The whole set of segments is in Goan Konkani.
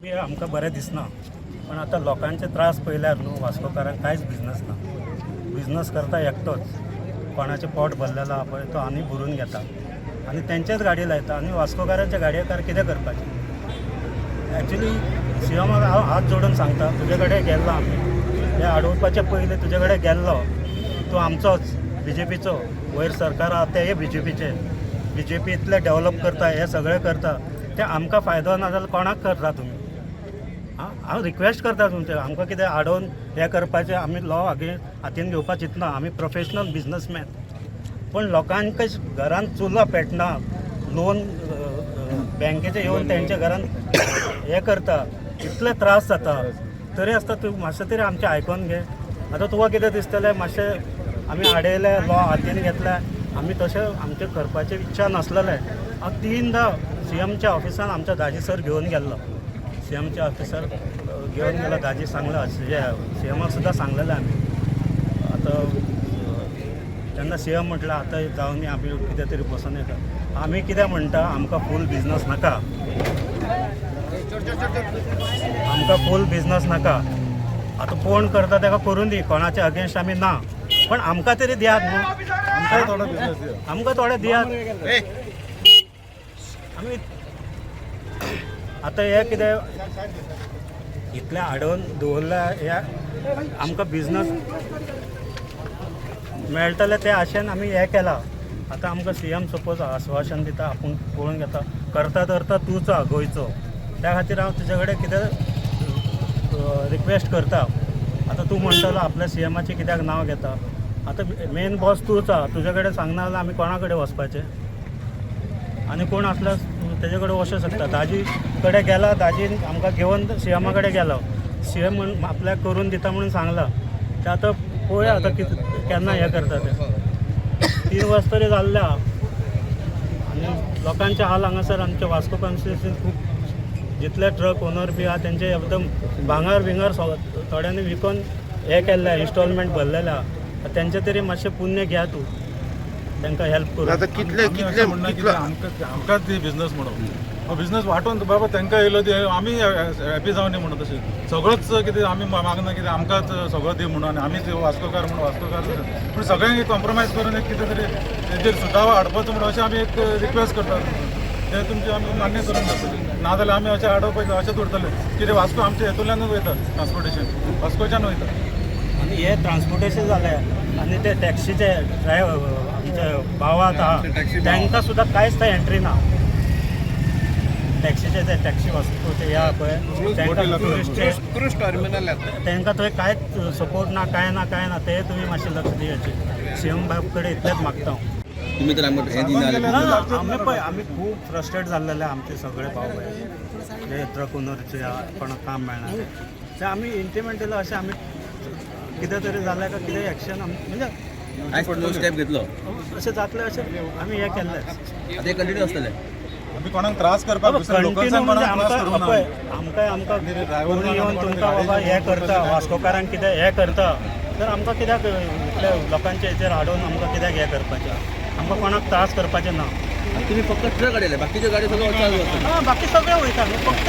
बी आमकां बरें दिसना, पण आतां लोकांचे त्रास पळयल्यार न्हू, वास्कोकारांक कांयच बिजनस ना. बिजनस करता एकटोच. कोणाचें पोट भरलेलो आहा पळय, तो आनी भरून घेता आनी तेंचेच गाडी लायता. आनी वास्कोकारांच्या गाडयेकार कितें करपाचें? एक्चुली सीएमाक हांव हात जोडून सांगता, तुजे कडेन गेल्लो आमी हे आडोवपाचे पयलीं तुजे कडेन गेल्लो. तूं आमचोच बीजेपीचो. वयर सरकार आहा तेय बीजेपीचे. बीजेपी इतलें डेवलप करता, हें सगळें करता, तें आमकां फायदो ना जाल्यार कोणाक करता तुमी? आं, हांव रिक्वेस्ट करता तुमचें, आमकां कितें आडोवन हें करपाचें, आमी लॉ हातीन घेवपाक चिंतना. आमी प्रोफेशनल बिजनसमॅन, पण लोकांक घरान चुला पेटना. लोन बँकेचे येवन तेंच्या घरान हें करता, इतले त्रास जाता. तरी आसता तूं मातशें तरी आमचें आयकोन घे. आतां तुका कितें दिसतलें, मातशें आमी आडयलें, लॉ हातीन घेतलें आमी, तशें आमचें करपाची इच्छा नासलेलें. हांव तिनदां सीएमच्या ऑफिसान आमच्या दाजी सर घेवन गेल्लो. सीएमच्या ऑफिसर घेवन गेलो, दाजी सांगलो, सीएमाक सुद्दां सांगलेलें आमी. आतां तेन्ना सीएम म्हटलं, आतां जावनी, आमी कितें तरी बसून येता. आमी कितें म्हणटा, आमकां फूल बिजनस नाका, आमकां फूल बिजनस नाका. आतां कोण करता ताका करून दी, कोणाच्या अगेन्स्ट आमी ना, पण आमकां तरी दियात न्हू. आमकां थोडो बिजनस दिया. आमकां थोडे दियात. आमी आतां हें कितें इतलें हाडून दवरल्या, हे आमकां बिजनस मेळटलें ते आशेन आमी हें केलां. आतां आमकां सीएम सपोज आस्वासन दिता, आपूण पळोवन घेता, करता धरता तूंच आहा गोंयचो. त्या खातीर हांव तुजे कडेन कितें रिक्वेस्ट करता. आतां तूं म्हणटलो, आपल्या सीएमाचें कित्याक नांव घेता? आतां मेन बॉस तूंच आहा. तुजे कडेन सांगना जाल्यार आमी कोणा कडेन वचपाचें? आनी कोण आसल्यार तेजे कडेन वचूंक शकता. दाजी कडेन गेला, दाजीन आमकां घेवन सीएमा कडेन गेलो. सीएम म्हण आपल्याक करून दिता म्हणून सांगलां. ते आतां पळोवया, आतां कितें केन्ना हें करता तें. 3 वर्स तरी जाल्लें आहा आनी लोकांचे हाल हांगासर. आमच्या वास्को कॉन्स्टिट्युन्सीन खूब जितले ट्रक ओनर बी आहा, तेंचे एकदम भांगर बिंगर थोड्यांनी विकोन हें केल्लें, इन्स्टॉलमेंट भरलेलें आहा. तेंचे तरी मातशें पुण्य घ्या तूं, तांकां हेल्प करून. आतां कितले आमी कितले अशें म्हणना कितलो कितें आमकां आमकांच दी बिजनस म्हणून. हो बिजनस वांटून बाबा तांकां येयलो ती आमी हॅपी जावनी म्हणून. तशें सगळोच कितें आमी मागना कितें आमकांच सगळो दी म्हणून आनी आमीच वास्कोकार म्हणून वास्कोकार. पूण सगळ्यांक एक कॉम्प्रोमायज करून एक कितें तरी तेजेर सुटावो हाडपाचो म्हणून अशें आमी एक रिक्वेस्ट करतात. ते तुमचे आमी मान्य करून जातले. नाजाल्यार आमी अशें आडोवपाचें अशेंच उरतलें. कितें वास्को आमच्या हेतूंतल्यानूच वयता, ट्रान्सपोर्टेशन वास्कोच्यान वयता. आनी हे ट्रान्सपोर्टेशन जालें आनी ते टॅक्सीचे ड्रायव्हर आमचे भाव आहा, तांकां सुद्दां कांयच थंय एंट्री ना. टॅक्सीचे ते टॅक्सी वास्कोचे हे आहा पळय, तांकां टुरिस्टचे क्रूज टर्मिनल येता. तांकां थंय कांयच सपोर्ट ना, कांय ना, कांय ना. ते तुमी मातशें लक्ष दियाचे. सीएम बाब कडेन इतलेंच मागता हांव. तुम्ही तर आमकां हें दिना. ना ना, आमी पळय, आमी खूब फ्रस्ट्रेट जाल्लेले. आमचे सगळे भाव भयण जे ट्रक ओनरचे, कोणाक काम मेळना, ते आमी इंटिमेंटली अशें आमी कितें तरी जालें काय कितें एक्शन म्हणजे आयज नो स्टेप घेतलो. अशें जातलें अशें आमी हें केल्लें. आतां हे कंटिन्यू आसतलें. आमी कोणाक त्रास करपाक, दुसऱ्या कंटिन्यू लोकल्सांक म्हणजे कोणाक त्रास आमकां करूंक ना. पळय, आमकां आमकां कोणी येवन तुमकां बाबा हें करता, वास्कोकारांक कितें हें करता, तर आमकां कित्याक इतले लोकांचे हेचेर हाडून आमकां कित्याक हें करपाचें? आमकां कोणाक त्रास करपाचें ना. आनी तुम्ही फक्त ट्रक हाडयले, बाकीच्यो गाडयो सगळ्यो चालू आसतल्यो. आं, बाकी सगळे वयता न्हू. फक्त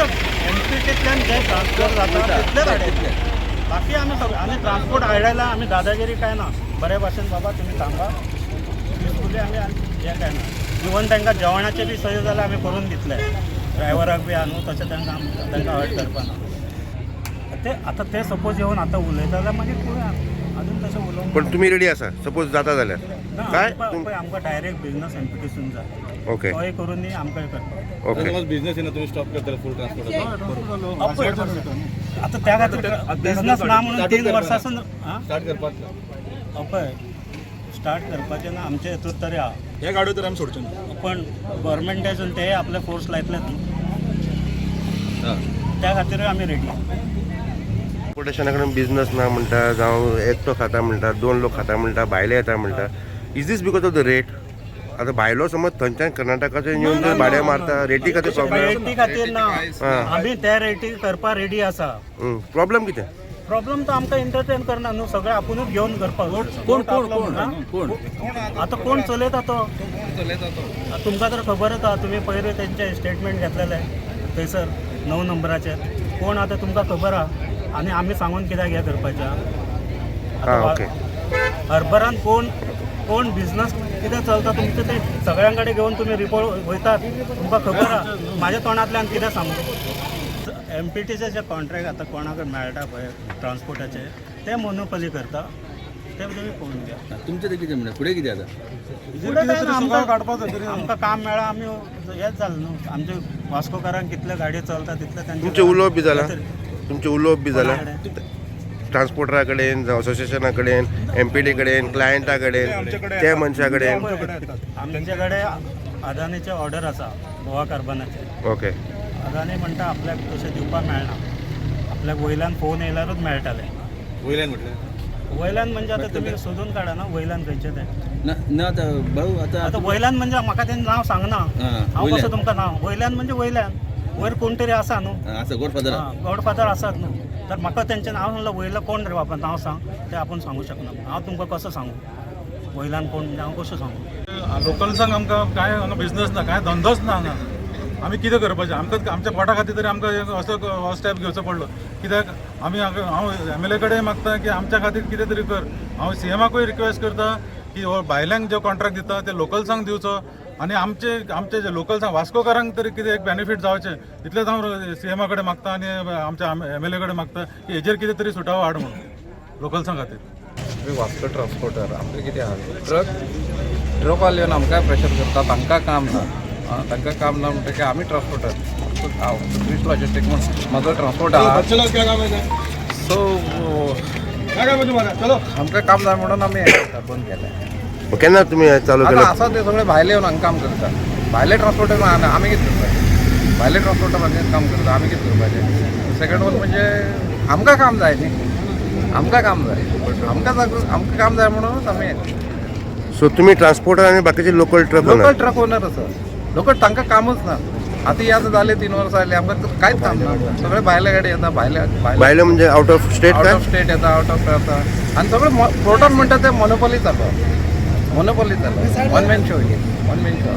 एमपीटींतल्यान जे ट्रान्सपोर्ट जाता तितलेच हाडयतले, बाकी आमी सगळे. आनी ट्रान्सपोर्ट हाडयला आमी, दादागिरी काय ना. बरे भाशेन, बाबा तुमी थांबा, पिसफुली आमी हें काय ना. इवन तांकां जेवणाचें बी सोय जाल्यार आमी करून दितले ड्रायव्हराक बी आहा न्हू, तशें तांकां तांकां हर्ट करपाना. ते आतां ते सपोज येवन आतां उलयता जाल्यार मागीर पळोवया. अजून तशें उलोवंक पण तुमी रेडी आसा सपोज जाता जाल्यार? ना. काय आमकां पळय, आमकां डायरेक्ट बिजनस एमपीटीसून जाय. तोय करून न्ही आमकां करपाक. बिझनेस येना, तुम्ही स्टॉप करतले फूल ट्रान्सपोर्ट? आतां त्या खातीर बिजनस ना म्हणून 3 वर्सांसून. आं. स्टार्ट करपाक. पळय, स्टार्ट करपाचें ना आमचे हेतूर तरी आहा. हे गाडयो तर आमी सोडच्यो ना. पण गव्हर्मेंटासून ते आपले फोर्स लायतलेच न्हू, त्या खातीरूय आमी रेडी. ट्रान्सपोर्टेशना कडेन बिझनस ना म्हणटा, जावं एकटो खाता म्हणटा, दोन लोक खाता म्हणटा, भायले येता म्हणटा. Is this because of the rate? आतां भायलो समज थंयच्यान कर्नाटकाच्यान येवन जर भाडें मारता, रेटी खातीर प्रॉब्लेम? रेटी खातीर ना. आमी त्या रेटी करपा रेडी आसा. प्रॉब्लेम कितें? प्रॉब्लेम तो आमकां एंटरटेन करना न्हू, सगळें आपुनूच घेवन करपाक. कोण कोण कोण कोण? आतां कोण चलयता तो तुमकां तर खबरच आहा. तुमी पयर तेंचे स्टेटमेंट घेतलेले थंयसर. 9 नंबराचेर कोण आतां तुमकां खबर आहा आनी आमी सांगून कित्याक हें करपाचें आं, ओके. हर्बरान कोण कोण बिझनस कितें चलता तुमचें तें सगळ्यां कडेन घेवन तुमी रिपोर्ट वयतात, तुमकां खबर आहा. म्हाज्या तोंडांतल्यान कितें सांगू? एमपीटीचे जे कॉन्ट्रॅक्ट आतां कोणाक मेळटा पळय ट्रान्सपोर्टाचे, ते मोनोपली करता, ते तुमी पळोवन घ्या. तुमचें ते कितें म्हणणें, फुडें कितें आतां? फुडें काय ना, सुगाव काडपाचो तरी. आमकां काम मेळ्ळा, आमी हेंच जालें न्हू. आमचे वास्कोकारांक कितले गाडयो चलता तितले तांचे. तुमचें उलोवप बी जालां? तुमचें उलोवप बी जालां कोणा? ट्रान्सपोर्टरा कडेन जावं असोसिएशना कडेन, एमपीटी कडेन, क्लायंटा कडेन, त्या मनशा कडेन? आमचे कडेन अदानीचे ऑर्डर आसा, गोवा कार्बनाचे. ओके. अदानी म्हणटा आपल्याक तशें दिवपाक मेळना, आपल्याक वयल्यान फोन येयल्यारूच मेळटालें. वयल्यान म्हटल्यार? वयल्यान म्हणजे आतां तुमी सोदून काडा ना वयल्यान खंयचें तें. ना ना, आतां भाऊ आतां आतां वयल्यान म्हणजे म्हाका तें नांव सांगना. हांव वयल्यान. कसो तुमकां नांव? वयल्यान म्हणजे वयल्यान वयर कोण तरी आसा न्हू. आसा, गॉडफादर. गॉडफादर आसात न्हू, तर म्हाका तेंचें नांव म्हणलं वयलो कोण रे बाबा, नांव सांग, तें आपूण सांगू शकना. हांव तुमकां कसो सांगू वयल्यान कोण म्हणजे हांव कसो सांगू? लोकल्सांक आमकां कांय हांगा बिझनस ना, कांय धंदोच ना हांगा. आमी कितें करपाचें? आमकां आमच्या पोटा खातीर तरी आमकां एक असो हो स्टेप घेवचो पडलो. कित्याक आमी हांगा हांव एमएलए कडेन मागता की आमच्या खातीर कितें तरी कर. हांव सीएमाकूय रिक्वेस्ट करता की हो भायल्यांक जो कॉन्ट्रॅक्ट दिता ते लोकल्सांक दिवचो आनी आमचे आमचे जे लोकल्सांक, वास्कोकारांक तरी कितें एक बेनिफीट जावचें, इतलेंच हांव सीएमा कडेन मागता आनी आमच्या एमएलए कडेन मागता की हेजेर कितें तरी सुटावो हाड म्हणून लोकल्सां खातीर. आमी वास्को ट्रान्सपोर्टर. आमकां कितें आहा, ट्रक ट्रकवाले येवन आमकां प्रेशर करता. तांकां काम ना. आं, तांकां काम ना म्हणटकीर आमी ट्रान्सपोर्टर, हांव क्रिश लॉजिस्टीक म्हूण म्हजो ट्रान्सपोर्ट आहा. सो आमकां काम जाय म्हणून आमी हें करता, बंद केलें. मग केन्ना तुमी हें चालू आतां केलें? आसा ते सगळे भायले येवन हांगा काम करता. भायले ट्रान्सपोर्टर आमी कितें करपाचें? भायले ट्रान्सपोर्टर हांगा काम करता, आमी कितें करपाचें? सेकंड वन म्हणजे आमकां काम जाय न्ही, आमकां काम जाय, आमकां आमकां काम जाय म्हणूनच आमी सो तुमी ट्रान्सपोर्टर आनी बाकीचे local truck local owner? Truck owner आसा. लोकल तांकां कामच ना. आतां हे आतां जाले 3 वर्सां जाली, आमकां कांयच काम ना. सगळे भायले गाडी येता, भायले भायले. भायले म्हणजे आउट ऑफ स्टेट आउट काय? ऑफ स्टेट येता, आउट ऑफ येता आनी सगळे पोर्टान म्हणटा ते मोनोपोली चालू, मोनोपोली चालू. One man show, one man show.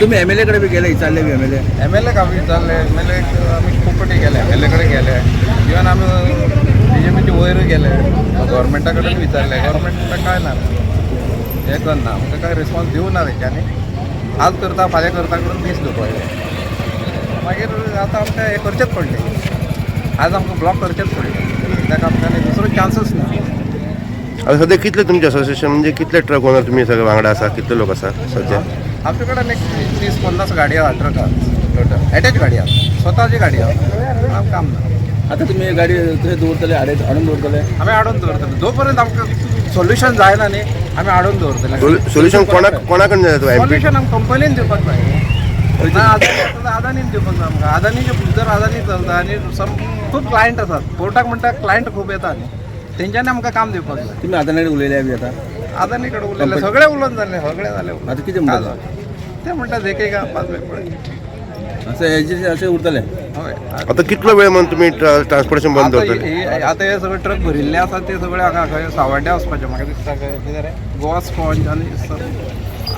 तुम्ही एमएलए कडे बी गेले, विचारले बी एमएलए? एम एल एक आमी विचारले, एम एल एक आमी खूब फावटी गेले, एम एल ए कडेन गेले, इवन आमी बीजेपीचे वयरूय गेले, गव्हर्मेंटा कडेन विचारले. गव्हर्मेंट म्हणटा काय ना, हें करना, आमकां काय रिस्पॉन्स दिवं ना तेंच्यांनी. आज करता फाल्यां करता करून दीस दवरले. मागीर आतां आमकां हें करचेंच पडलें, आज आमकां ब्लॉक करचेंच पडलें, कित्याक आमकां आनी दुसरो चान्सूच ना. आता सध्या कितले तुमचे असोसिएशन म्हणजे कितले ट्रक ओनर तुमी सगळे वांगडा आसा, कितले लोक आसा सध्या? आमचे कडेन एक 30-50 गाडी आहा, ट्रक आहा, टोटल एटॅच गाडी आहा, स्वताची गाडी आहा, आमकां काम ना. आता तुम्ही गाडी थंय दवरतले, हाडून दवरतले? आमी हाडून दवरतले जोपर्यंत आमकां सोल्युशन जायना न्ही, आमी हाडून दवरतले. सोल्युशन कोणाक कोणा कडून जाय? एमपी सोल्युशन आमकां कंपनीन दिवपाक जाय ना. अदानी आसा, अदानीन दिवपाक जाय आमकां. अदानीचे जर अदानी चलता आनी सम खूब क्लायंट आसात पोर्टाक, म्हणटा क्लायंट खूब येता न्ही, तेंच्यांनी आमकां काम दिवपाक जाय. तुम्ही अदानी उलयले बी आता? अदानी कडेन उलयले, सगळे उलोवन जाले, सगळे जाले. आता कितें म्हणटा? ते म्हणटा देखेगा बाद में पळय. असं हेजे अशें उरतलें? हय. आता कितलो वेळ म्हणून तुमी ट्रान्सपोर्टेशन बंद आता दवरतले? आता हे सगळे ट्रक भरिल्ले आसा, ते सगळे हांगा खंय सावड्ड्या वचपाचे म्हाका दिसता. खंय कितें रे, गोवा स्पॉन्ज आनी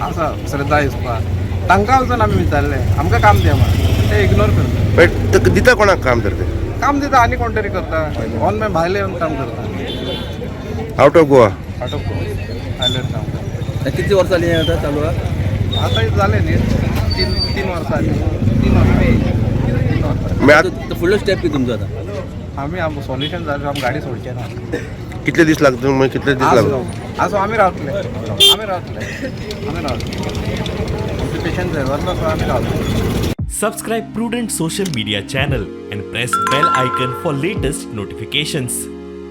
आसा श्रद्धा इस्पात, तांकां वचून आमी विचारलें आमकां काम दिया म्हणून, ते इग्नोर करता. बट ते दिता कोणाक काम तर ते? काम दिता आनी कोण तरी करता, ऑन भायले येवन काम करता. Out of Goa? Out of Goa भायले येवन काम करता. किती वर्सां जालीं हें आतां चालू आहा? आतां जालें न्ही 3 3 वर्सां जालीं, 3 वर्सां, 3 वर्सां. मागीर आता फुडलो स्टेप कितें तुमचो आतां? आमी आमकां सोल्युशन जालें आमी गाडी सोडचे ना. कितले दीस लागता मागीर, कितले दीस लागता? आसूं, आमी रावतले, आमी रावतले, आमी रावतले. आमचे पेशंट जाय जातलो, आमी रावतले. Subscribe Prudent Social Media channel and press bell icon for latest notifications.